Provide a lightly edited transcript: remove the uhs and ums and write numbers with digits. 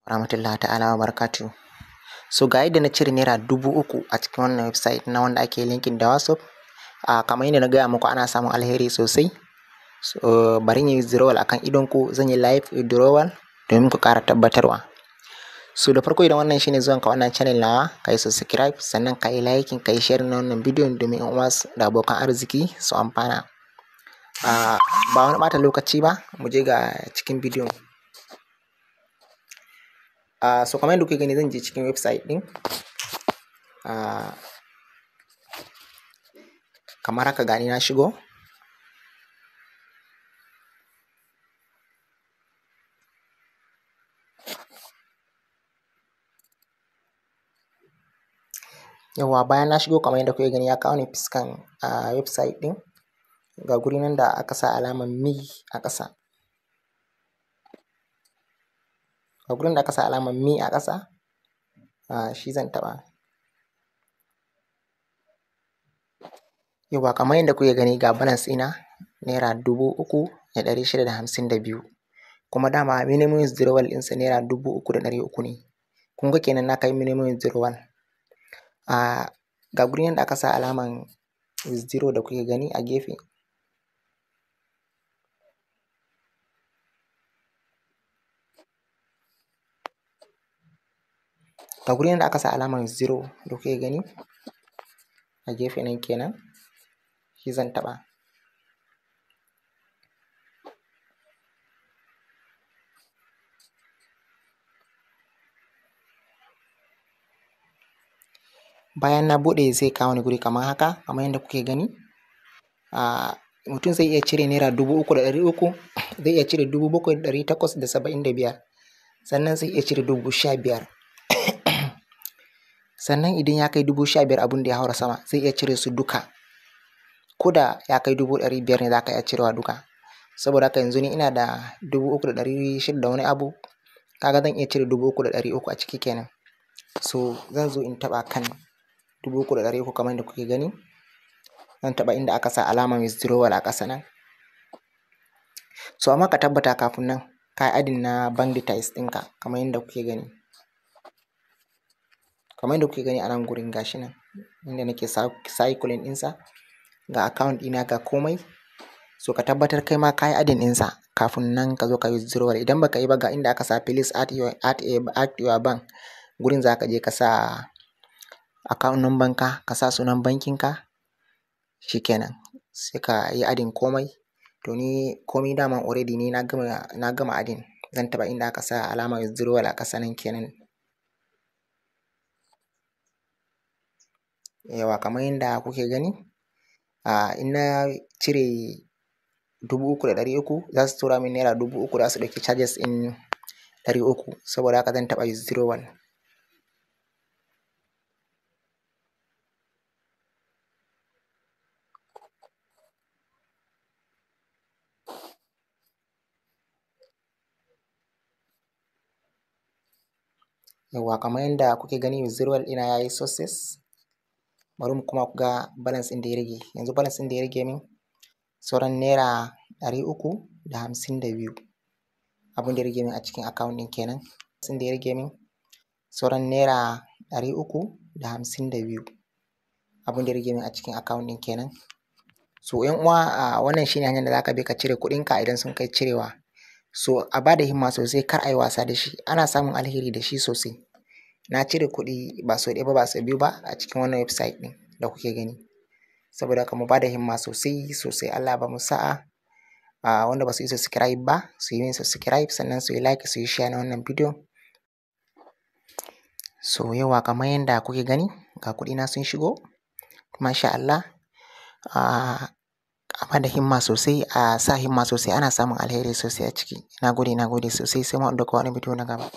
Rahmatullahi ta'ala wa barakatuhu. So ga yadda na cire ₦3,000 a cikin wannan website na wanda ake linkin da WhatsApp. Kamar yadda na gaya muku, ana samun alheri sosai. So bari in yi withdrawal akan idonku, zan yi live withdrawal domin ku ƙara tabbatarwa. So da farko, idan wannan shine zuwan ka wannan channel nawa, ka yi subscribe, sannan ka yi liking, ka yi share na wannan bidiyon domin 'yan uwa da abokan arziki su amfana. Ba wani ɓata lokaci ba, mu je ga cikin bidiyon. So kamar yadda kuke gani, zan je cikin website ɗin. Kamar haka, gani na shigo. Yawwa, bayan na shigo, kamar yadda kuke gani, ya kawo ni fuskan website ɗin. Ga guri nan da aka sa alamar me a ƙasa. Ga gurin da aka sa alamar me a ƙasa, shi zan taɓa. Yawwa, kamar yadda kuke gani, ga balance ɗina ₦3,652. Kuma dama minimum withdrawal ɗinsa ₦3,300 ne. Kun ga kenan na kai minimum withdrawal. Ga gurin da aka sa alaman withdraw da kuke gani a gefe. Ga gurin da aka sa alamar withdraw da kuke gani a gefe nan kenan, shi zan taɓa. Bayan na buɗe, zai kawo ni guri kamar haka, kamar yadda kuke gani. Mutum zai iya cire ₦3,300, zai iya cire 7,875, sannan zai iya cire 15,000. Sannan idan ya kai 15,000 abun da ya haura sama, zai iya cire su duka. Ko da ya kai 500,000 ne, za ka iya cirewa duka. Saboda haka yanzu ni ina da 3,600 da wani abu, kaga zan iya cire 3,300 a ciki kenan. So zan zo in taɓa kan 3,300 kamar yadda kuke gani. Zan taɓa inda aka sa alamar withdrawal a ƙasa nan. So amma ka tabbata kafin nan ka yi adding na bank details ɗinka kamar yadda kuke gani. Kamar yadda kuke gani a nan gurin, gashi nan inda nake circling ɗinsa, ga account ɗina, ga komai. So ka tabbatar kai ma ka yi adding ɗinsa kafin nan ka zo ka yi withdrawal. Idan baka yi ba, ga inda aka sa "Please add your bank", gurin za ka je ka sa account number ka, ka sa sunan bankin ka, shi kenan sai ka yi adding komai. To ni komai daman already ni na gama adding. Zan taɓa inda aka sa alamar withdrawal a ƙasa nan kenan. Yawwa, kamar yadda kuke gani, in na cire 3,300, za su tura min ₦3,000, za su ɗauki charges ɗin 300. Saboda haka zan taɓa withdrawal. Yawwa, kamar yadda kuke gani, withdrawal ɗina ya yi success. Bari mu kuma ku ga balance ɗin da ya rage. Yanzu balance ɗin da ya rage min sauran ₦352. Abin da ya rage min a cikin account ɗin kenan. Ɗin da ya rage min sauran ₦352. Abin da ya rage min a cikin account ɗin kenan. So 'yan uwa, wannan shine hanyar da za ka bi ka cire kuɗinka idan sun kai cirewa. So a bada himma sosai, kar a yi wasa da shi. Ana samun alheri da shi sosai. Na cire kuɗi ba sau ɗaya ba, ba sau biyu ba a cikin wannan website ɗin da kuke gani. Saboda haka mu bada himma sosai sosai. Allah ya bamu sa'a. Wanda ba su yi subscribe ba, su yi min subscribe, sannan su yi like, su yi share na wannan bidiyon. So yawwa, kamar yadda kuke gani, ga kuɗina sun shigo. Masha Allah. A bada himma sosai, a sa himma sosai, ana samun alheri sosai a ciki. Na gode, na gode sosai, sai mun haɗu da ku a wani bidiyo na gaba.